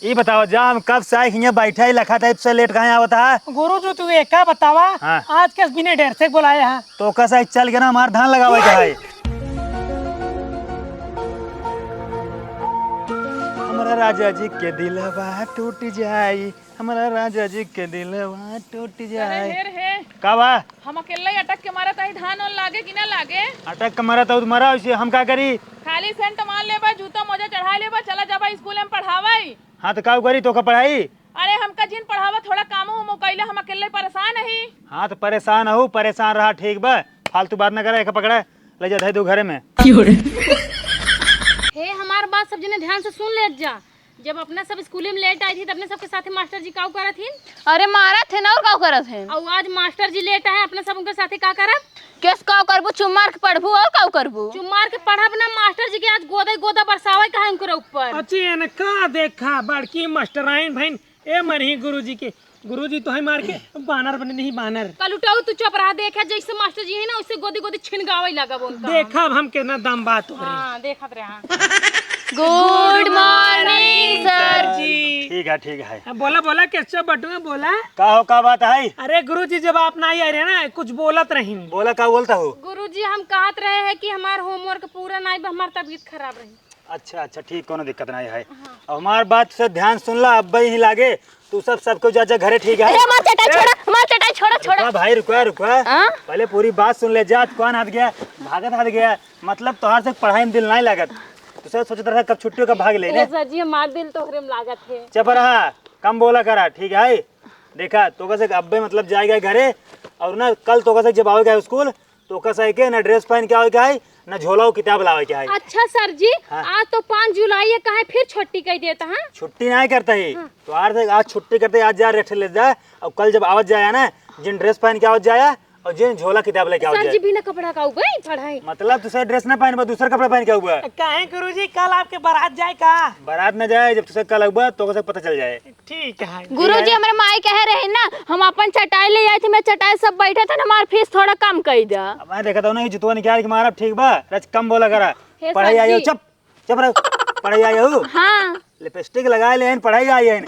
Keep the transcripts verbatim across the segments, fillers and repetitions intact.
ई बतावा जा, हम कब से आए हियाँ बैठा ही लखा टाइप से लेट काहे आवत है? गुरुजी, तू एक का बतावा, हाँ। आज कस बिना ड्रेस के बोलाए हैं? तो कस आई चल के ना हमार धान लगावे के है। हमरा राजा जी के दिलवा टूट जाई, हमरा राजा जी के दिलवा टूट अरे जाई। हेर हे, का बा? हम अकेले ही अटक के मरत हई, धान ओन लागे कि ना लागे? अटक के मरत हऊ त मरा, वैसे हम का करी? खाली सेंट मार लेबा, जूता मोजा चढ़ा लेबा, चला जाबा स्कूल में पढ़ावई। हाँ, तो का करी, तोका पढ़ाई? अरे, हमका जिन पढ़ावा, थोड़ा कामो उमो कइले, हम अकेले परेशान हई। हाँ, तो परेशान हऊ, परेशान रहा, ठीक बा, फालतू बात ना करे, एका पकड़ा, ले जा, धई दू घरे में। हे, हमार बात सब जने ध्यान से सुन लेत जा। जब अपना सब स्कूले में लेट आई थी, त अपने सबके साथे मास्टर जी काऊ करत हिन? अरे, मारत हिन, और काऊ करत हिन? अउ आज मास्टर जी लेट आए, अपने सब उनके साथे का करब? केस काऊ करबू? चुप मार के पढ़बू, और काऊ करबू? चुप मार के पढ़ब ना, मास्टर जी के आज गोदे गोदा बरसावे का है उनके ऊपर। अच्छी, एने का देखा, बड़की मास्टराइन भइन, ए मरही गुरुजी के, गुरुजी तोहई मार के बानर बने नहीं, बानर। कलुटाऊ, तू चुप रहा, देखा जैसे मास्टर जी है ना, वैसे गोदी गोदी छिनगावे लगब उनका। देखा अब हम कितना दम बात हो रही। हाँ, देखत रहा। गुड मॉर्निंग सर जी। ठीक है, ठीक है। अब बोला, बोला, कैसे बटुआ, बोला। का हो, का बात है? अरे गुरुजी, जब आप नाहीं आए रहे ना, कुछ बोलत रही। बोला, का बोलता हो? गुरुजी, हम कहत रहे हैं कि हमार होमवर्क पूरा नाहीं बा, हमार तबीयत खराब रही। अच्छा, अच्छा, ठीक, कोनो दिक्कत नाहीं है। हाँ। अब हमार बात से ध्यान सुन ला, अब ही लागे तू सब, सबको जा, जा घरे, ठीक है? अरे, हमार चटाई ए! छोड़ा, हमार चटाई छोड़ा, छोड़ा। रुका भाई, रुका, रुका। हाँ? पहले पूरी बात सुन ले, जा, कौन हाथ गया, भागत हाथ गया, मतलब तोहार से पढ़ाई में दिल नाहीं लागत। तू सब सोचत रहा कब छुट्टी हो, कब भाग ले, ए ने? सर जी, हमार दिल तोहरे में लागत है। चुप रहा, कम बोला करा, ठीक है? देखा, तोका से अब्बे मतलब जाएगा घरे, और ना कल तोका से जब आवेगा स्कूल, तोका से के ना ड्रेस पहन के आवे के है, ना झोला और किताब लावे के है। अच्छा सर जी, हाँ। आज तो पाँच जुलाई है, काहे फिर छुट्टी कह देता, हाँ? छुट्टी नाहीं करता है। हाँ। तो आज, आज छुट्टी करते, आज जा रेस्ट ले जा, और कल जब आवत जाया ना, जिन ड्रेस पहन के आवत जाया, और जिन झोला किताब लेके आवत सर जाया। जी, बिना कपड़ा का उबई पढ़ाई। मतलब तू सही ड्रेस ना पहनबा, दूसरा कपड़ा पहन के आउबा। काहे गुरुजी, कल आपके बारात जाए का? बारात ना जाए, जब तुसे कल आउबा, तो उसे पता चल जाए। ठीक है। गुरुजी, हमरे माई कहे रहे ना, हम अपन चटाई ले आई थी, मैं चटाई सब बैठा था ना, हमार फीस थोड़ा कम कई दा। अब मैं देखा था ना, ये जुतवा निकाल के मारा, ठीक बा, रच कम बोला करा। हे पढ़ाई सर आई हो, जी। चुप, चुप रहो। पढ़ाई आई हो। हाँ। लिपस्टिक लगाए ले हन, पढ़ाई आई हन।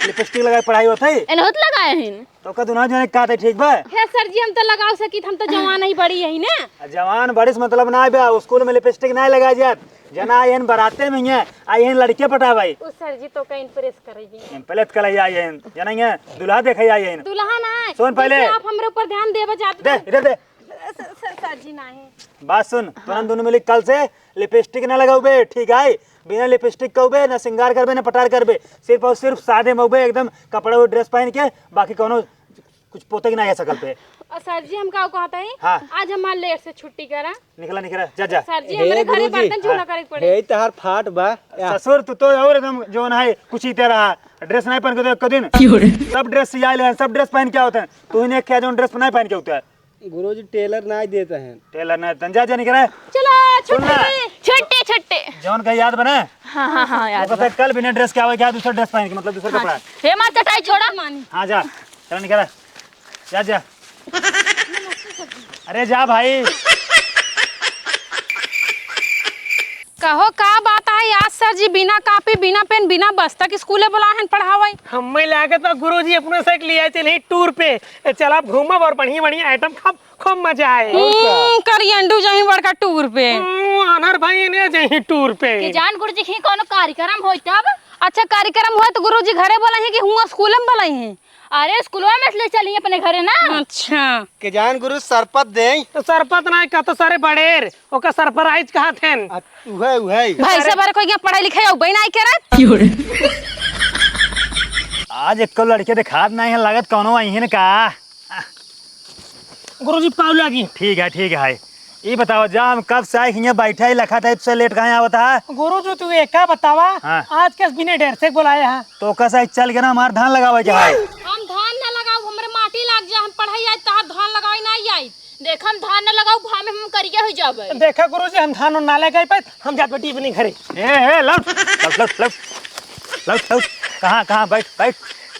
लिपस्टिक लगाए पढ़ाई होत है? एनहुत लगाए हन। तो का दुना जने का थे, ठीक बा? हे सर जी, हम तो लगाओ सकित, हम तो जवान ही बड़ी यही ना। आ, जवान बड़ी से मतलब ना बा, स्कूल में लिपस्टिक ना लगाए जात। जना आई हन बराते में ही, आई हन लड़के पटावाई। ओ सर जी, तो का इम्प्रेस करेगी? इम्प्रेस कर आई हन, जना ये दुल्हा देखे आई हन। दुल्हा ना है। सुन पहले। जैसे आप हमरे ऊपर ध्यान देवे जात दे, बा। इधर दे। सर, सर, सर जी, नाही। बात सुन, हाँ। तुरंत दोनों मिली कल से लिपस्टिक ना लगाउबे, ठीक है? बिना लिपस्टिक कउबे, ना सिंगार करबे, ना पटार करबे, सिर्फ और सिर्फ सादे में अउबे, एकदम कपड़ा और ड्रेस पहन के, बाकी कौनो कुछ पोते के ना है शकल पे। और सर जी, हम का कहत हई? हाँ। आज हमार लेट से छुट्टी करा। निकला, निकला, जा, जा। सर जी, हे हमरे घरे गुरुजी। बर्तन चूल्हा हाँ। करे के पड़े। हे तहार फाट बा। ससुर, तू तो और एकदम जौन है, कुछ ही तेरा ड्रेस नहीं पहन के तो एक दिन। क्यों रे? सब ड्रेस सियाए ले, सब ड्रेस पहन के आवत हैं। तू ही नहीं क्या जौन ड्रेस नहीं पहन के होता है? गुरुजी टेलर नाहीं देत हैं। टेलर नाहीं देत हैं, जा, जा निकरे। चलो, सुन ना। छुट्टी। छुट्टी, छुट्टी। जौन का याद बना? हाँ, हाँ, हाँ, याद वो बा। कहता है, कल बिना ड्रेस के आवे, क्या दूसरा ड्रेस पहन के, मतलब दूसरा हाँ, कपड़ा। हे मार चटाई छोड़ा। हाँ, जा, चल निकरा, जा, जा। अरे जा भाई। कहो, का बात है आज सर जी बिना कापी, बिना पेन, बिना बस्ता के स्कूले बोला हन पढ़ावई? हमें लागत बा गुरुजी अपने से लिया चले टूर पे। चला घूमब और बढ़िया बढ़िया आइटम खाब, खूब मजा आए। और का? हम्म, करियंडू जहीं बड़का टूर पे। हम्म, अनर भाई ने जहीं टूर पे। के जान गुरुजी कहीं कोनो कार्यक्रम होई तब? अच्छा, कार्यक्रम होई तो गुरुजी घरे बोला है कि हुआ स्कूल में बोला है? अरे, स्कूलवा में से ले चली अपने घरे ना। अच्छा। के जान गुरु सरपत दे। तो सरपत ना कहत सारे बड़ेर, ओका सरप्राइज कहत हैं। आ, उहे, उहे। भाई अरे। सब अरे कोई क्या पढ़ाई लिखाई अउबे नाहीं करत? आज एको लड़के देखात नाहीं है, लागत कौनो आई है ना का? गुरुजी पाँव लागी। ठीक है, ठीक है। ई बतावा जा, हम कब से आए हियाँ बैठा ही लखा टाइप से लेट काहे आवत है? गुरुजी, तू एक का बतावा, हाँ। आज कस बिना ड्रेस के बोलाए हैं? तो कस आई चल के ना हमार धान लगावे के है। हम धान ना लगाऊ, हमरे माटी लाग जा, हम पढ़ाई आई, तहार धान लगावे ना आई। देख, हम धान ना लगाऊ, घामे हम करिया हो जाबे। देखा गुरुजी, हम धान ना लगाई पाए, हम जात बाटी अपने घरे। ए, ए, लौट, लौट, लौट, लौट, लौट, लौट। कहाँ, कहाँ? बैठ, बैठ।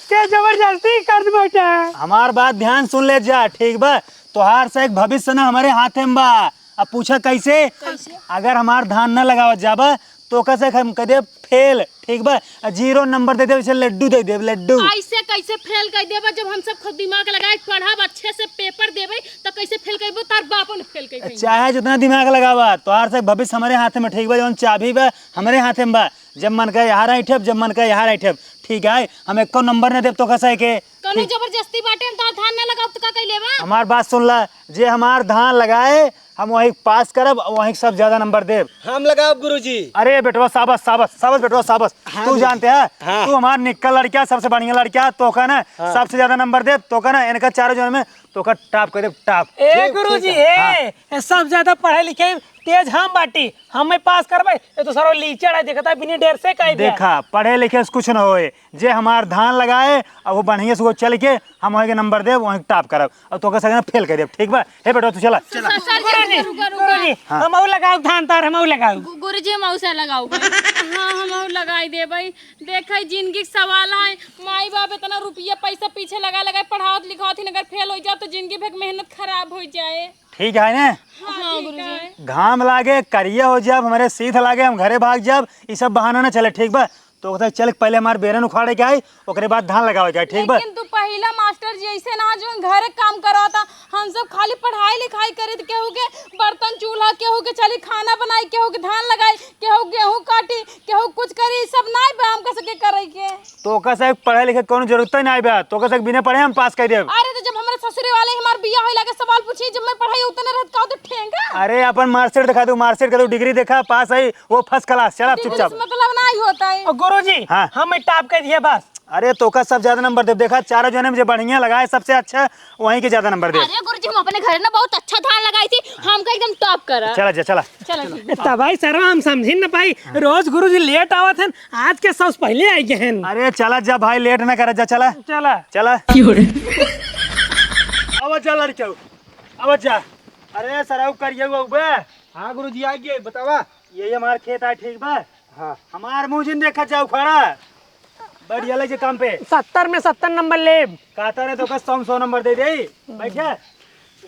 क्या जबरदस्ती कर बैठा है? हमार बात ध्यान सुन ले जा, ठीक बा? तोहार से एक भविष्य ना हमारे हाथे में बा। अब पूछा कैसे? कैसे? अगर हमार धान न लगावत जाबा, तोका से हम कह देब फेल, ठीक बा? आ जीरो नंबर दे देब, ऐसे लड्डू दे देब, लड्डू। ऐसे कैसे फेल कर देबा? जब हम सब खुद दिमाग लगाए के पढ़ब, अच्छे से पेपर देबे, तो कैसे फेल करबो? तार बापो ने फेल कर देबे। चाहे जितना दिमाग लगावा, तोहार से भविष्य हमरे हाथे में, ठीक बा? जौन चाबी बा, हमरे हाथे में बा। जब मन करे यहाँ रह ठेब, जब मन करे यहाँ रह ठेब, ठीक है? हम एको नंबर न देब तोका से के। कौनो ठीक। जबरदस्ती बाटे, हम तोहार धान ना लगाउब तो का कइ लेबा? हमार बात सुन ला, जे हमार धान लगाए, हम वहीं पास करब, वहीं सब ज्यादा नंबर देब। हम लगाउब गुरुजी। अरे बेटवा, शाबाश, शाबाश, शाबाश बेटवा, शाबाश। हाँ तू जी। जानते हैं, हाँ। तू हमार निक्का लड़का, सबसे बढ़िया लड़का, तोका ना हाँ। सबसे ज्यादा नंबर देब, तोका ना इनका चारों जन में तोका टॉप कर देब, टॉप। ए ठीक, गुरुजी, ठीक है। ए, हाँ। ए, सब ज्यादा पढ़े लिखे तेज हम बाटी, हमें पास करबे, ये तो सारा लीचड़ है, देखता बिना डर से कह दिया। देखा, पढ़े लिखे से कुछ न होए, जे हमार धान लगाए, अब वो बढ़िया से वो चल के हम वहीं के नंबर देब, वहीं टॉप करब, अब तोके सगना फेल कर देब, ठीक बा? हे बेटवा, तू चला। सर, सर, सर, गुरुजी, रुका, रुका, रुका। गुरुजी, हाँ। हम और लगाउब धान तार, हम और लगाउब। गु-, गुरुजी, हम और से लगाउब। हाँ, हम और लगाई देबे। देखे, जिंदगी के सवाल है, माई बाप इतना रुपया पैसा पीछे लगा लगा पढ़ावत लिखावत ही, अगर फेल हो जाओ तो जिंदगी भर के मेहनत खराब हो जाए। ठीक है ना? हाँ, हाँ, ठीक गुरुजी। है। घाम लागे, करिया हो जाब, हमरे सीध लागे, हम घरे भाग जाब, ई सब बहाना ना चले, ठीक बा? तो कहता है, "चल, पहले हमार बेरन उखाड़े के आई, ओकरे बाद धान लगावे के आई, ठीक बा?" लेकिन तू पहिला मास्टर जी ऐसे ना, जो घरे काम कराता, हम सब खाली पढ़ाई लिखाई करी, तो केहू के बर्तन चूल्हा, केहू के चली खाना बनाई, केहू के धान लगाई, केहू गेहूं काटी, केहू कुछ करी, ई सब नाई बा हमका सके करे के। तोका से पढ़े लिखे कौनो जरूरत ही नाई बा, तोका से बिना पढ़े हम पास कर देब। अरे तो जब हमारे ससुरे वाले हमार बिया होइला के सवाल पूछी, जब मैं पढ़ाई उतने रहत का तो ठेंगा। अरे अपन मार्कशीट दिखा दू, मार्कशीट का तू डिग्री देखा, पास है वो फर्स्ट क्लास, चला डिग्री चुपचाप। से मतलब नाई होता है। और गुरुजी, हाँ। हमें टॉप कर दिया बस। अरे तोका सब ज्यादा नंबर देब, देखा चारों जने में जो बढ़िया लगाए सबसे अच्छा वहीं के ज्यादा नंबर देब। अरे गुरुजी, हम अपने घरे ना बहुत अच्छा धान लगाई थी, हमका एकदम टॉप करा। चला जा, चला। चला ठीक। तब भाई सरवा हम समझिन न पाई, रोज गुरुजी लेट आवत हन, आज के सबसे पहले आई गए हन। अरे चला जा भाई, लेट ना करा जा, चला। चला। चला। क्यों रे? अब जा लड़के, अब जा। अरे सरऊ करिए वो बे। हाँ गुरुजी आ गए, बतावा। ये हमार खेत आए, ठीक बा? हाँ। हमार मुँह जिन देखत जाओ खड़ा। बढ़िया लगे काम पे। सत्तर में सत्तर नंबर लेब। कहता रहे तो का सौ में सौ नंबर दे दे। बैठे।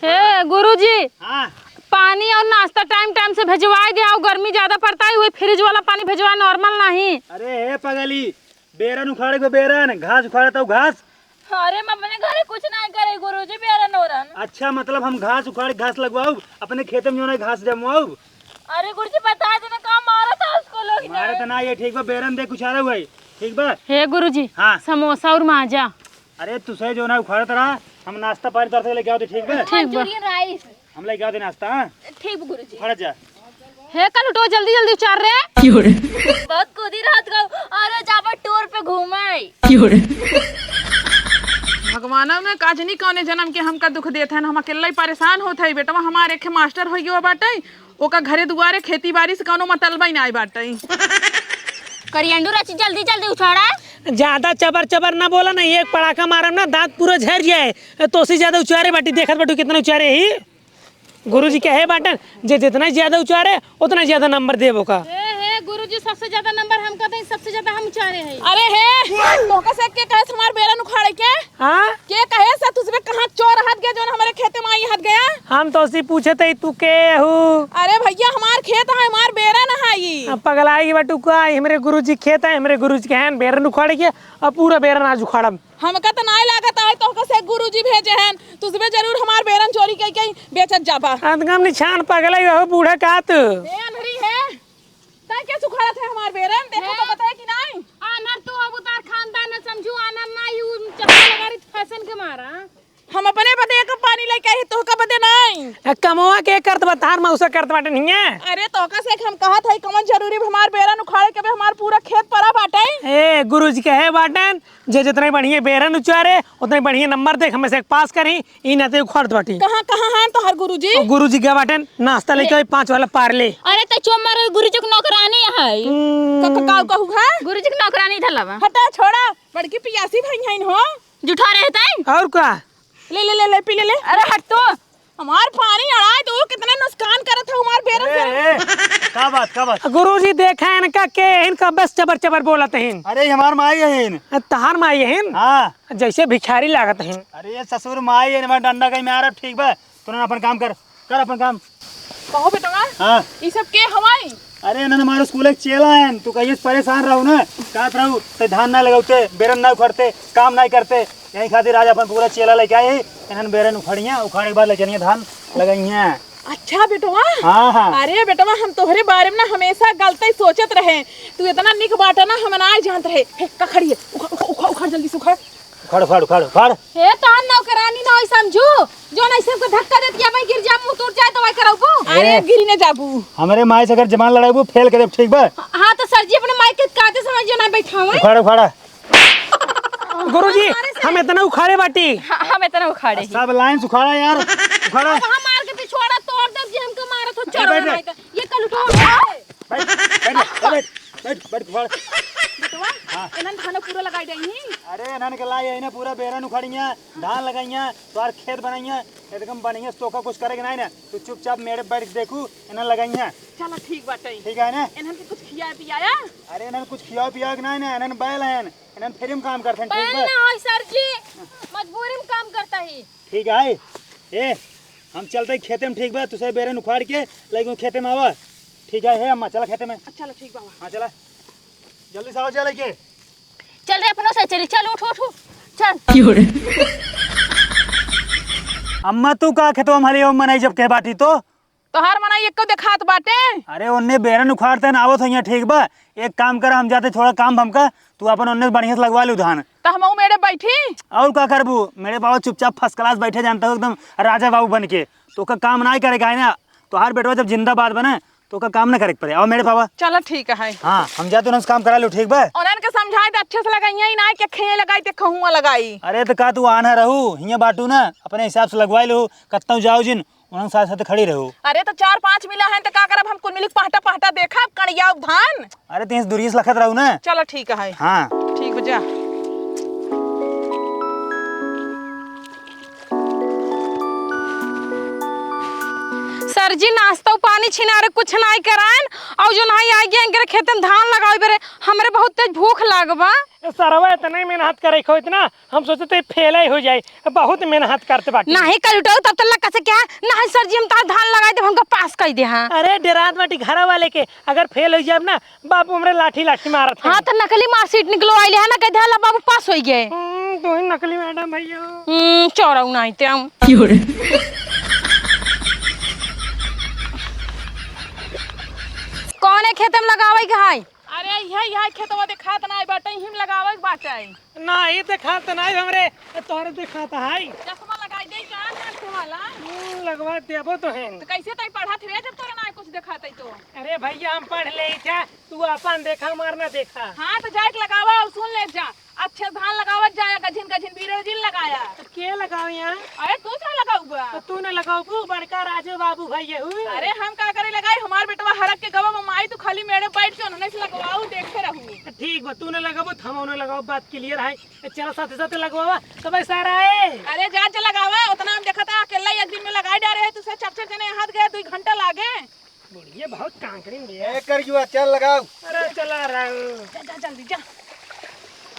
हे गुरुजी, हाँ। पानी और नाश्ता टाइम टाइम से भेजवाए दे, और गर्मी ज्यादा पड़ता है, वही फ्रिज वाला पानी भेजवाए, नॉर्मल नहीं। अरे हे पगली, बेरन उखाड़े के बेरन, घास उखाड़े तो घास। अरे, हम अपने घरे कुछ नहीं करे गुरुजी, बेरन ओरन। अच्छा, मतलब हम घास उखाड़ के घास लगवाउब, अपने खेते में जो ना घास जमवाउब। अरे गुरुजी, बता देना, का मारा था उसको लोग ने? मारा तो ना, ये ठीक बा, बेरन दे कुछ आ रहा है, ठीक बा? हे गुरुजी, हाँ। समोसा और माजा। अरे, तू सही जो ना उखाड़त रहा, हम नाश्ता पानी तरह से लेके आओ तो ठीक बा? ठीक बा। Manchurian rice. हम लेके आओ दे नाश्ता, हाँ? ठीक बा गुरुजी। उखाड़त जा। हे कलुटो, जल्दी जल्दी उचार रे। क्यों रे? बहुत कूदी रहत गो। अरे जाबो टूर पे घूमे। क्यों रे? भगवानों में का जनी कौने जन्म के हमका दुख देत हन, हम अकेला ही परेशान होत हई। बेटवा हमार एक मास्टर हो गयो बाटे, ओका घरे दुआरे खेती बाड़ी से कौनो मतलबा ही नाई बाटे। करियंडू रची, जल्दी जल्दी उछाड़ा। ज्यादा चबर चबर ना बोला, नहीं एक पड़ाका मारम ना, दांत पूरा झर जाए। तोसी ज्यादा उचारे बाटी, देखत बाटू कितना उचारे ही। गुरुजी कहे बाटन, जे जितना ज्यादा उचारे, उतना ज्यादा नंबर देब ओका। हे, हे, गुरुजी, सबसे ज्यादा नंबर हमका दें, सबसे ज्यादा हम उचारे हैं। अरे हे, तोहका से के कहे से हमार बेरन उखाड़े के? हाँ? के कहे से तुझे कहाँ चोर हट गया, जोन हमारे खेते में आई हट गया? हम तोसी पूछे थे, तू के हू? अरे भैया, हमार खेत है, हमार बेरन है ई। अब पगलाई बटू का, हमरे गुरुजी खेत है, हमरे गुरुजी के हैं, बेरन उखाड़े के, अब पूरा बेरन आज उखाड़म। हमका त नाय लागत आए तोहका से गुरुजी भेजे हन। तुझबे जरूर हमार बेरन चोरी कई कई बेचत जाबा। अंतगम निछान पगलई हो बूढ़ा का तू। ए अनहरी है, तै के सुखाड़त है हमार बेरन? देखो तो हे। पता है कि नाय? आनर तू अब उतार खानदान न समझू, आनर ना यू चक्कर लगा रही फैशन के मारा। हम अपने बदे एक पानी लेके आई, तोहका बदे नाय। ए, कमवा के करत बा, तार मौसा करत बाटे नहीं है। अरे तोहका से हम कहत है, कमन जरूरी बा हमार बेरन उखाड़े के बे, हमार पूरा खेत परा बाटे। ए, गुरुजी कहे बाटन, जे जितने बढ़िया बेरन उचारे, उतने बढ़िया नंबर देख, हमें से पास करी, ई नाते उखाड़त बाटी। कहाँ, कहाँ हैं तोहर गुरुजी? ओ, गुरुजी गए बाटन, नाश्ता लेके ए। आई, पाँच वाला पार्ले। अरे, तो चोर मारे गुरुजी के नौकरानी है। हम्म। क-, क-, का कहू है? गुरुजी के नौकरानी धला बा। हटा, छोड़ा, बड़की पियासी भई हैं हो। जुठा रहता है। और का? ले, ले, ले, ले, पी ले, ले। अरे, हट तो। हमार पानी अड़ाए दो, कितना नुकसान करत हो हमार बेरन से। ए, ए, का बात, का बात? गुरुजी, देखा है इनका के, इनका बस चबर चबर बोलत हैं। अरे, ये हमार माई है इन। तहार माई है इन? हाँ। जैसे भिखारी लागत हैं। अरे, ये ससुर माई है, हमार डंडा कहीं मारब, ठीक बा? तू ना अपन काम कर, कर अपन काम। कहो बेटवा, हाँ। ई सब के हवाई? अरे, इन्हन हमारे स्कूल के चेला हैं, तू कहिए परेशान रहू ना, कहत रहू, ते धान ना लगावते, बेरन ना उखड़ते, काम ना करते, यही खातिर आज अपन पूरा चेला लेके आए हैं, इन्हन बेरन उखड़िया, उखाड़े के बाद ले चलिए धान लगाइए। अच्छा बेटवा। हाँ, हाँ। अरे बेटवा, हम तोहरे बारे में ना हमेशा गलत ही सोचत रहे, तू इतना निक बाटा ना, हम ना जानत रहे। हे, का खड़ी है? उखाड़, उखाड़, उखाड़, उखाड़, जल्दी से उखाड़। उखाड़, उखाड़, उखाड़, उखाड़। हे, तोहार नौकरानी ना होई समझू, जो ना इसे को धक्का देत कि मैं गिर जा, मुंह टूट जाए तो वही करबू। अरे, ए, गिरी ने जाबू। हमरे माई से अगर जबान लड़ाबू, फेल कर देब, ठीक बा? हाँ, तो सर जी अपने माई के कायदे समझ जो ना बैठावे। उखाड़, उखाड़ा। गुरुजी, अरे सर। हम इतना उखाड़े बाटी। हाँ, हम इतना उखाड़े ही। सब लाइन से उखाड़ा यार, उखाड़ा। अब हम मार के पिछवाड़ा तोड़ देब जी, हमको मारत हो, ए, चोरवा बैठ, नहीं तो। ये कल उठाओ। बैठ, बैठ, बैठ, बैठ, बैठ, बैठ, उखाड़। बेटवा, हाँ। इन्हन धान पूरा लगाई देही। अरे, इन्हन के लाई, इन्हन पूरा बेरन उखाड़िया, धान लगाइया, तोहार खेत बनाइया, एकदम बढ़िया से तोका कुछ करे के नाई ना। तू चुपचाप मेड़े बैठ के देखू, इन्हन लगाइया। चला, ठीक बाटे। ठीक है ना? इन्हन के कुछ खिया पियाया? अरे, इन्हन कुछ खिया पिया के नाई ना, इन्हन बैल हैं, इन्हन free में काम करते हैं, ठीक बैल बा? ना होई सर जी, मजबूरी में काम करता ही। ठीक है, ए, हम चलते हैं खेते में, ठीक बा? तू सब बेरन उखाड़ के लेके खेते में आवा। ठीक है, हे अम्मा, चला खेते में। अच्छा, चलो, ठीक बा। हाँ, चला, जल्दी से आओ, चला के। चल रे, अपनों से चली, चल, उठ, उठ, उठ, चल। क्यों रे? अम्मा, तू का खेतवा में हली हो, मनई जब के बाटी तो? तोहार मनई एको देखात बाटे? अरे, ओन्ने बेरन उखाड़ते ना आवत हो यहाँ, ठीक बा? एक काम कर, हम जाते, थोड़ा काम हमका, तू अपन ओन्ने बढ़िया से लगवा लू धान। त हमहू मेड़े बैठी? और का करबू? मेरे बाबा चुपचाप first class बैठे, जानता हो, एकदम राजा बाबू बन के। तो का काम ना करे का है ना, तोहार बेटवा जब जिंदाबाद बने, तो का काम ना करे के पड़े। आओ मेरे बाबा। चलो ठीक है। हाँ, हम जाते उन्हें काम करा लो, ठीक बा? उन्हन के समझाए दे अच्छे से, लगाइया ही ना, के खेये लगाई ते खहुआ लगाई। अरे तो का तू आना रहू, हियाँ बाटू ना, अपने हिसाब से लगवाई लो, कत्ता जाओ जिन, उन्हन साथ साथ खड़ी रहू। अरे तो चार पाँच मिला है तो का करब, हम कुल मिली पहटा पहटा देखब, कड़ियाब धान। अरे, तीन से दूरी से लखत रहू ना। चलो, ठीक है। हाँ। ठीक बा, जा। सर जी, नाश्ता पानी छिनारे कुछ नाई करायन, और जो नाई आइ गया, इनके खेते में धान लगावे बेरे, हमरे बहुत तेज भूख लाग बा। ए, सरवा इतना ही मेहनत करे खो, इतना हम सोचे थे फेल ही हो जाए, बहुत मेहनत करते बाटी। नहीं कलुटो, तब तक कसे क्या? नहीं सर जी, हम तार धान लगाई देब, हमका पास कर दे। हाँ। अरे डेरात बाटी घरा वाले के, अगर फेल हो जाए ना, बाबू हमरे लाठी लाठी मारत हैं। हाँ, तो नकली marksheet निकलो आइले है ना, कह दे, "ला बाबू पास हो गए।" हम्म, तू ही नकली मैडम भैया। हम्म, चौराऊ नहीं ते हम। क्यों रे? कौने खेते में लगावे के है? अरे, इहे, इहे खेतवा देखात नाई बाटे, इही में लगावे के बाटे। नाई देखात नाई हमरे, तोहरे देखात है। चश्मा लगाई दे का, नाक वाला? हम्म, लगवा देबो तो है। तो कैसे तई पढ़त रे, जब तोरा ना कुछ देखात है तो? अरे भैया, हम पढ़ ले था, तू अपन देखा, हमार ना देखा। हाँ, तो जाके लगावा और सुन ले जा। अच्छे धान लगावत जाया, गझिन गझिन बीरो जिन लगाया। तो के लगावे यहाँ? अरे तू क्या लगाऊबा? तो तू न लगाऊबू, बड़का राजू बाबू भैया हु। अरे हम का करे लगाई, हमार बेटवा हरक के गवा में माई, तू खाली मेरे बैठ के उन्होंने से लगवाऊ, देखते रहू। तो ठीक बा, तू न लगाबू तो हम उन्हें लगाओ, बात clear है। तो चलो साथे साथे लगवावा, तो भाई सारा है। अरे जा जा लगावा, उतना हम देखा था अकेला ही एक दिन में लगाई डारे है, तू से चार चार जने हाथ गए, दो घंटा लागे। बुढ़िया बहुत कांकरिन बिया। ए, करिजुआ, चल लगाओ। अरे, चला रहा हूँ। जा, जा, जल्दी जा।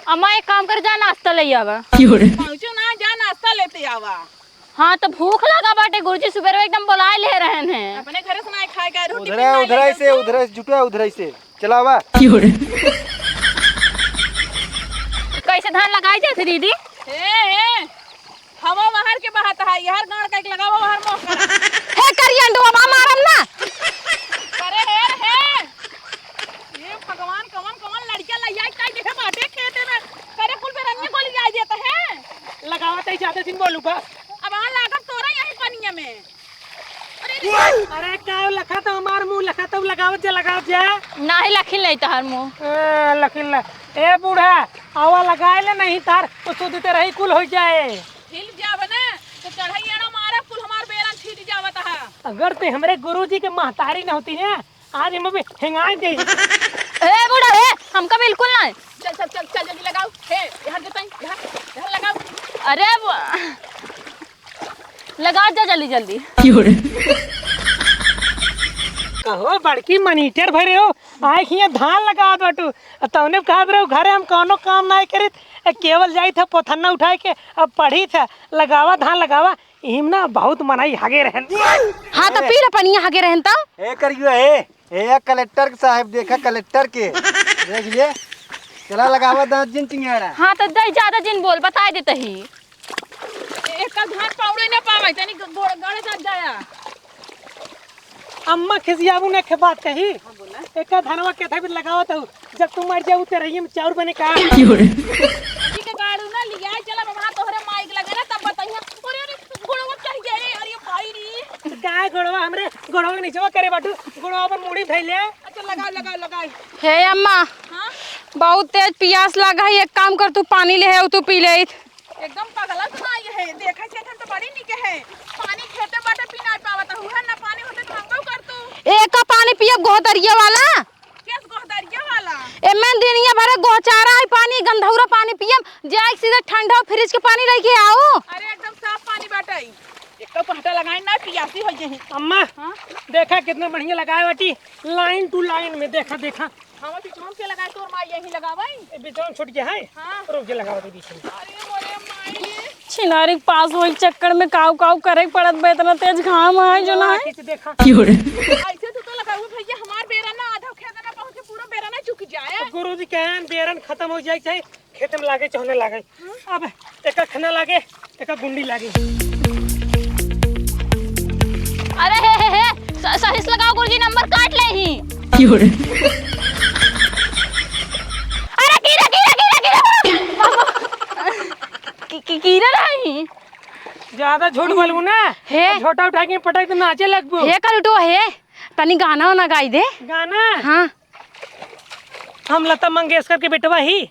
अम्मा, एक काम कर, जा नाश्ता ले आवा। क्यों रे? पहुँचो ना, जा नाश्ता लेते आवा। हाँ, तो भूख लगा बाटे, गुरुजी सुबेरे एकदम बुलाए ले रहन हैं। अपने घरे से ना खाए का, रोटी उधरे, पीना उधरे ले से, जाओ। उधरे से जुटा, उधरे से। चलावा। क्यों रे? कैसे धान लगाए जाते दीदी? हे, हे। हवा बाहर के बहात है, यार गाड़ का एक लगावा बाहर मोह कर। हे करियन दो, अब मारम ना। अरे हे, हे। ये भगवान, कवन, कवन लड़कियां लइया काई देखे बाटे खेते में। करे कुल बेरनिया गोली जाए देता है। लगावा तई ज्यादा दिन बोलू बस। अब आ लागत तोरा यही पनिया में। अरे, अरे, का लखा तो हमार मुंह लखा तो लगावत जा, लगावत जा। नाही लखिन नहीं तोहर मुंह। ए, लखिन ला। ए बूढ़ा, आवा लगाए ले नहीं तार, तो सुधते रही कुल हो जाए। हिल जावे ना, तो चढ़ाई एड़ा मारा, कुल हमार बेरन छीट जावत हा। अगर ते हमरे गुरुजी के महतारी न होती ना, आज हम अभी हेंगाए दे। ए बूढ़ा रे, हमका बिल्कुल ना। चल, चल, चल, चल, जल्दी लगाओ। हे, यहाँ जोताई, यहाँ, यहाँ लगाओ। अरे वो, लगा जा जल्दी, जल्दी। कहो, बड़की मनीटर भरे हो, आए हियां धान लगावत बाटू। आ तौने कहत रहो, घरे हम कौनो काम नाई करित, ए, केवल जाई था पोथन्ना उठाए के, अब पढ़ी था, लगावा धान लगावा। इहिम ना बहुत मनई हगे रहन। हाँ, तो पी ले पनिया हगे रहन तो। ए करियो, ए, ए कलेक्टर के साहब, देखा कलेक्टर के। देख लिए। चला लगावा दांत जिन चिंगाड़ा। हाँ, तो दे, ज्यादा जिन बोल, बताइ देत ही। ए-, एकर धान पाउड़े न पावे, तनी ग-, गोड़, गड़े साथ जाया। अम्मा खिसियाबू न के बात कही। हाँ, बोला। एकर धनवा के थापित लगावत हूँ। जब तू मर जाऊ, तेरे ही में चाउर बने का? की हो रे? ठीक है, गाड़ू ना लिया, चला बाबा, तोहरे माइक लगे ना, तब बताइए। अरे, अरे, गोड़वा चढ़ गया रे, अरे भाई रे। तो का गोड़वा हमरे, गोड़वा के नीचवा करे बाटू, गोड़वा पर मुड़ी धइले। अच्छा, लगाओ, लगाओ, लगाओ। हे अम्मा, हाँ? बहुत तेज पियास लगा है, एक काम कर, तू पानी ले है, तू पी ले। एकदम पगला तो ना आई है, देखा से हम तो बड़ी निके है। पानी खेते बाटे पी ना पावत हूँ, है ना पानी होते तो हम का कर तू। एका पानी पियब गोहदरिया वाला? केस गोहदरिया वाला? एमे दिनिया भरे गोहचारा है पानी, गंधौरा पानी पियब, जाए के सीधे ठंडा फ्रिज के पानी लेके आओ। अरे एकदम साफ पानी बाटे। एक तो पहटा लगाई ना, पियासी हो जाही। अम्मा, हाँ? देखा कितना बढ़िया लगाए बाटी, line to line में, देखा, देखा। हम बीच में के लगाए, तोर माई यहीं लगावे। ए, बीच में छूट गया है। हाँ। रुक के लगाओ दे बीच में। अरे मोरे माई। छिनारी के पास वही चक्कर में काऊ काऊ करे के पड़त बा, इतना तेज घाम है जो ना है। खींच देखा। की हो रे? ऐसे तो, तो लगाऊ भैया, हमार बेरा ना आधा खेत ना पहुँचे, पूरा बेरा ना चुक जाए। तो गुरुजी कहन बेरन खत्म हो जाए, चाहे खेत में लागे, चाहे ना लागे। अब एका खना लागे, एका गुंडी लागे। अरे हे, हे, हे, स-, सही से लगाओ गुरुजी, नंबर काट ले ही। की हो रे? अरे गिरा, गिरा, गिरा, गिरा। कि, कि, गिरा रही। ज्यादा झूठ बोलबू ना, हे। झोटा उठा के पटक तो नाचे लगबू। हे कलटो, हे, तनी गाना वाना गाई दे। गाना? हाँ। हम लता मंगेशकर के बेटवा ही।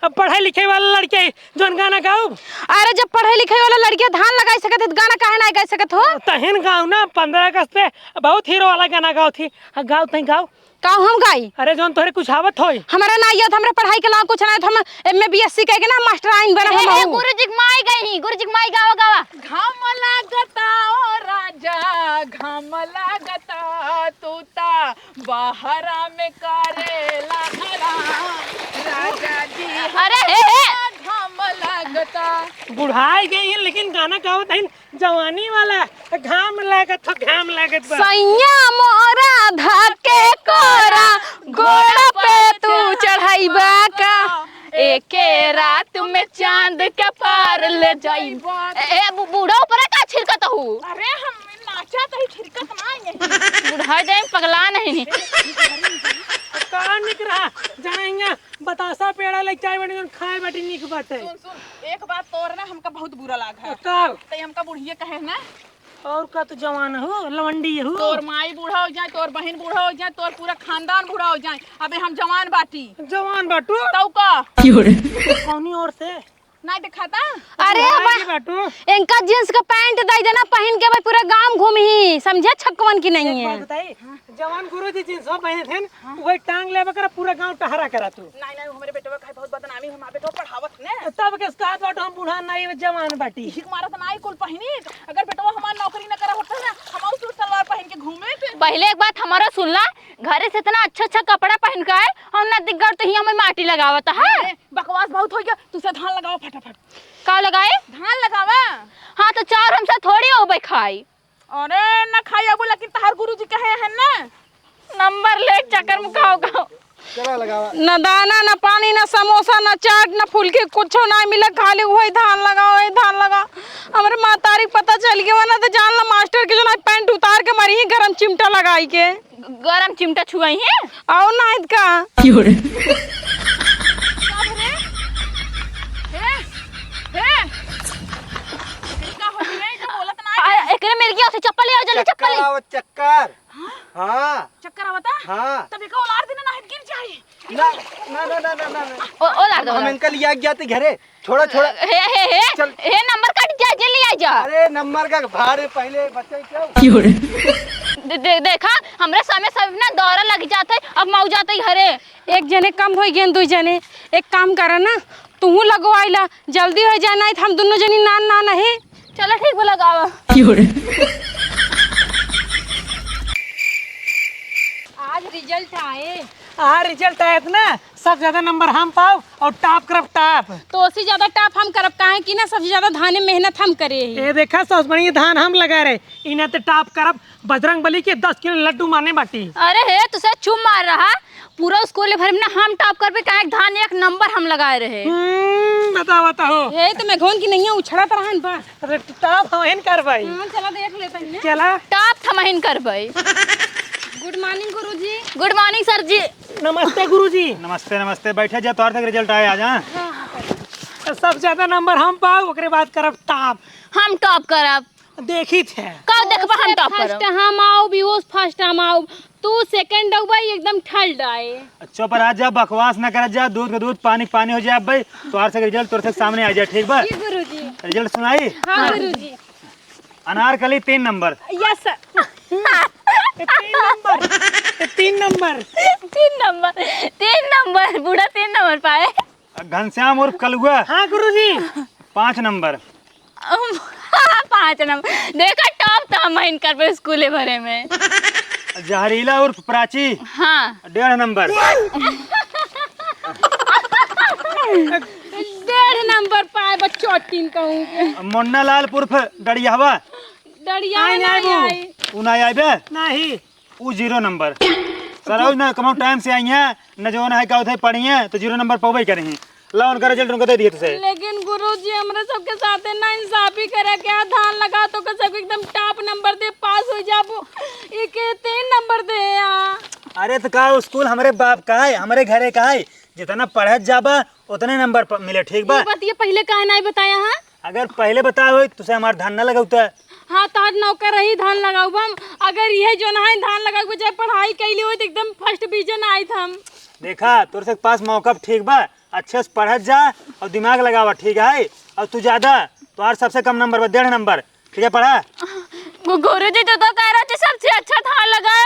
अब पढ़े लिखे वाला लड़के जौन गाना गाउब। अरे, जब पढ़े लिखे वाला लड़के धान लगाई सकत है, तो गाना काहे ना गाई सकत हो? तहिन गाउब ना, पन्द्रह अगस्त पे बहुत हीरो वाला गाना गाउब थी। हाँ, गाउब, तहीं गाउब। का हम गाई? अरे, जौन तोहरे कुछ आवत होई। हमरा ना आवत, हमरा पढ़ाई के अलावा कुछ ना आवत। हम M A B S C कह के ना मास्टराइन बनब ए, ए, हमहू। गुरुजी के माई गई ही, गुरुजी के माई गावा, गावा। घाम लागता ओ राजा, घाम लागता, तू ता बहरा में करेला आराम, राजा जी। अरे हे, हे। घाम लागता। बुढ़ाई गई है, लेकिन गाना गावत है जवानी वाला। घाम लागत हो, घाम लागत बा। सैया मोरा धके कोरा, गोड़ा पे तू चढ़ाइबा का? एके रात में चांद के पार ले जाइबा। ए, ए, बु-, बूढ़ा ऊपर का छिड़कत हूँ? अरे हम नाचा तो ही छिड़कत ना नहीं। बुढ़ा जाए पगला नहीं। का निक रहा, जाएंगे बतासा पेड़ा लेके आए बनी, जौन खाए बाटी निक बाटे। सुन, सुन, एक बात तोर ना हमका बहुत बुरा लागा। का? तै हमका बुढ़िया कहे ना। और का, तू जवान हो, लवंडी हो। तोर माई बूढ़ा हो जाए, तोर बहिन बूढ़ा हो जाए, तोर पूरा खानदान बूढ़ा हो जाए, अबे हम जवान बाटी। जवान बाटू? तौ का? की हो रे? कौनी ओर से? ना दिखाता? अरे भाई बा-, बाटू। इनका जींस का पैंट दे देना पहन के, भाई पूरा गांव घूम ही, समझे छक्कवन की नहीं एक बात है। बताई? हाँ। जवान गुरुजी जींस हो पहने थे, हाँ। वही टांग लेबा करा, पूरा गांव टहरा करा तू। नहीं, नहीं, हमरे बेटवा का बहुत बदनामी, हमार बेटवा पढ़ावत ने। तब के साथ बाटू हम बूढ़ा नहीं, जवान बाटी। ठीक मारत नहीं कुल पहिनी, अगर बेटवा हमार नौकरी न करा होता ना, हम सूट सलवार पहन के घूमे थे। पहले एक बात हमारा सुन ला, घरे से इतना अच्छा अच्छा कपड़ा पहन के आए, हम ना दिग्गर तो ही हमें माटी लगावत है। अरे, बकवास बहुत हो गया, तुसे धान लगावा फटाफट। का लगाए? धान लगावा। हाँ, तो चाउर हमसे थोड़ी होबे खाई। अरे, ना खाई अबू, लेकिन तहार गुरुजी कहे हैं ना। नंबर ले चक्कर में खाओ, खाओ। चला लगावा। न दाना, न पानी, न समोसा, न चाट, न फुलकी, कुछो ना मिले, खाली वही धान लगाओ, वही धान लगाओ। हमरे महतारी के पता चल गया ना, तो जान ला मास्टर के जो ना पैंट उतार के मरी ही गरम चिमटा लगाई के। गरम चिमटा छुआई है? आओ ना इत का। की हो रे? का हो रे? हे? हे? का हो रे? का बोलत ना है? आ, एकरे मिल गया, उसे चप्पल ले आओ, जल्दी चप्पल चक्कर ले। आवत, चक्कर। हाँ? हाँ। चक्कर आवता? हाँ। तब एका उलार देना, ना गिर जाए। ना, ना, ना। ओ, ओ, लार दो, हम लार। इनका लिया गया थे घरे। छोड़ा, छोड़ा। हे, हे, हे, चल। हे, नंबर काट जा, जल्दी आ जा। अरे, नंबर का भाड़े पहले बच्चे क्या हुआ? की हो रे? दे, दे, देखा, हमरे समय सब ना दौरा लग जाते, अब मऊ जाते घरे। एक जने कम होई गेन, दुई जने। एक काम करा ना, तूहू लगवाइला, जल्दी हो जाए, नहीं तो हम दुनो जनी नान, नान है। चला ठीक बा, लगावा। की हो रे? आज result आए। आ रिजल्ट आयत ना, सब ज्यादा नंबर हम पाउब और टॉप करब टॉप। तो उससे ज्यादा टॉप हम करब, काहे कि ना सबसे ज्यादा धाने मेहनत हम करे ही। ए देखा, सबसे बढ़िया धान हम लगा रहे, इना ते टॉप करब। बजरंग बली के दस किलो लड्डू माने बाटी। अरे हे, तुसे चुप मार रहा, पूरा स्कूल भर में ना हम टॉप करबे, काहे धान एक नंबर हम लगाए रहे। हम्म, बतावा तो हो। हे तो मैं घोन की नहीं उछड़त रहन बा। अरे टॉप हमहिन करबै। हाँ, चला देख लेते हैं। चला। टॉप हमहिन करबै। गुड मॉर्निंग गुरुजी। गुड मॉर्निंग सर जी। नमस्ते गुरुजी। नमस्ते, नमस्ते। बैठे जा, तोहर तक रिजल्ट आए आज, हाँ? हाँ, हाँ, बैठे। सब ज्यादा नंबर हम पाउब, ओकरे बाद करब टॉप। हम टॉप करब। देखी थे। कब देखबा हम टॉप करब? फर्स्ट हम आउब, भी उस फर्स्ट हम आउब। तू सेकंड हो भाई, एकदम थर्ड आए। चुप रह जा, बकवास न कर जा, दूध के दूध, पानी के पानी हो जाए भाई। तोहर से रिजल्ट तोर से सामने आ जाए, ठीक बा? जी गुरुजी। रिजल्ट सुनाई? हाँ गुरुजी। अनारकली तीन नंबर। Yes sir. ए, तीन नंबर। ए, तीन नंबर। तीन नंबर, तीन नंबर, बूढ़ा तीन नंबर पाए। घनश्याम उर्फ कलुआ। हाँ गुरुजी। पाँच नंबर। पाँच नंबर। देखा, टॉप तो हमहिन करबे स्कूले भरे में। जहरीला उर्फ प्राची। हाँ। डेढ़ नंबर। डेढ़ नंबर पाए बच्चों, तीन कहूँ के। मुन्ना लाल उर्फ डड़ियावा। डड़ियावा आई, नहीं आई बू। आई। उ ना आइबे? नहीं। उ जीरो नंबर। सर, आज ना कमाओ टाइम से आई हैं, न जो ना है का उधर पढ़ी हैं, तो जीरो नंबर पौबे करी हैं। ला उनका रिजल्ट उनको दे दिए तुझे। लेकिन गुरुजी, हमरे सबके साथे ना इंसाफी करे क्या? धान लगा तो के सबके एकदम टॉप नंबर दे, पास हो जाबो। एक तीन नंबर दे या। अरे तो का स्कूल हमरे बाप का है, हमरे घरे का है? जितना पढ़त जाबा, उतने नंबर प-, मिले, ठीक बा? ये बात ये पहले काहे नहीं बताया, हाँ? अगर पहले बताए होई, तुझे हमार धान ना लगाउता। हाँ, तोहर नौकर रही धान लगाउबा हम। अगर यह जो ना है धान लगाउबा, चाहे पढ़ाई कैली होई, तो एकदम फर्स्ट डिवीजन आइत हम। देखा, तोर से पास मौका ठीक बा, अच्छे से पढ़त जा और दिमाग लगावा, ठीक है? और तू ज्यादा, तोहार सबसे कम नंबर बा, डेढ़ नंबर, ठीक है, पढ़ा। गु-, गुरुजी, तू तो कह रहा थी सबसे अच्छा धान लगाए,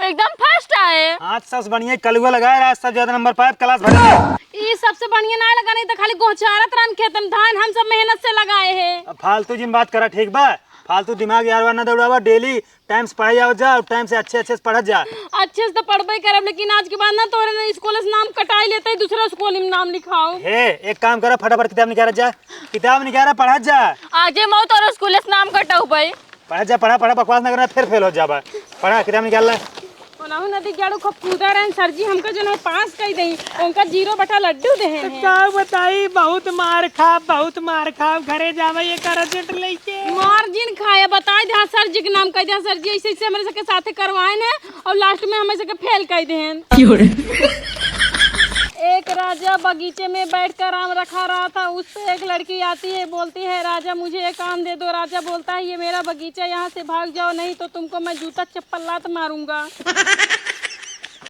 एकदम फर्स्ट आए। हाँ, सबसे बढ़िया कलुआ लगाए रहा, सब ज्यादा नंबर पाए, क्लास भर में। ई सबसे बढ़िया ना लगा, नहीं तो खाली गोहचारत रहन खेत में, धान हम सब मेहनत से लगाए हैं। अब फालतू जिन बात करा, ठीक बा? फालतू दिमाग यार वार ना दौड़ावा, डेली टाइम से पढ़ाई आवत जा और टाइम से अच्छे अच्छे से पढ़त जा। अच्छे से तो पढ़बे करब, लेकिन आज के बाद ना तोरे ना स्कूल से नाम कटाई लेते, दूसरा स्कूल में नाम लिखाओ। हे, एक काम करा, फटाफट किताब निकाल जा, किताब निकाल, पढ़त जा। आजे मऊ तोरे स्कूल से नाम कटाऊ भाई। पढ़त जा, पढ़ा, पढ़ा, बकवास ना करना, फिर फेल हो जाबा। पढ़ा, किताब निकाल ला। ओनाहु नदी के आड़ू खूब कूदा रहन, सर जी हमका जो है पास कई देई, उनका जीरो बटा लड्डू देहे तो हैं। का बताई, बहुत मार खाब, बहुत मार खाब, घरे जाबे ये करंट लेके। मार जिन खाए, बताई दे, हाँ, सर जी के नाम कह दे, हाँ, सर जी ऐसे ऐसे हमरे सबके साथे करवाए ने और लास्ट में हमें सबके फेल कह देहन। क्यों रे? एक राजा बगीचे में बैठकर आम रखा रहा था। उससे एक लड़की आती है, बोलती है, "राजा, मुझे एक आम दे दो।" राजा बोलता है, "ये मेरा बगीचा, यहाँ से भाग जाओ, नहीं तो तुमको मैं जूता चप्पल लात मारूंगा।"